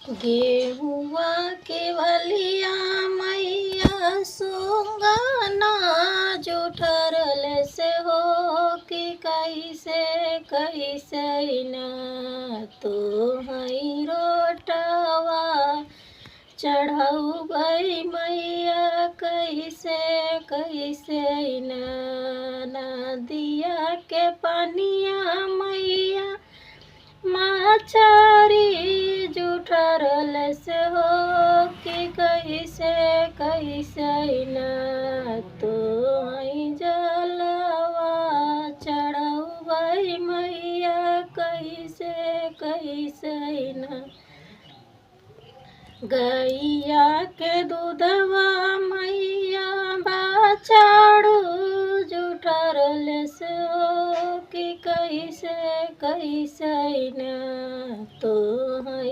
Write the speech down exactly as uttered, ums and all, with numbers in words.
गेहुआ के बलिया मैया सुंगना जुठरल से हो कि कैसे कैसे ना तो हई रोटवा चढ़ौबै मैया कैसे कैसे ना नदिया के पनिया मैया मछरी जुठरल से हो कि कैसे कैसे ना तो हई जलवा चढ़ौबै मैया कैसे कैसे ना गैया के दूधवा मैया बछड़ू जुठरल से हो कि कैसे कैसे ना तो हई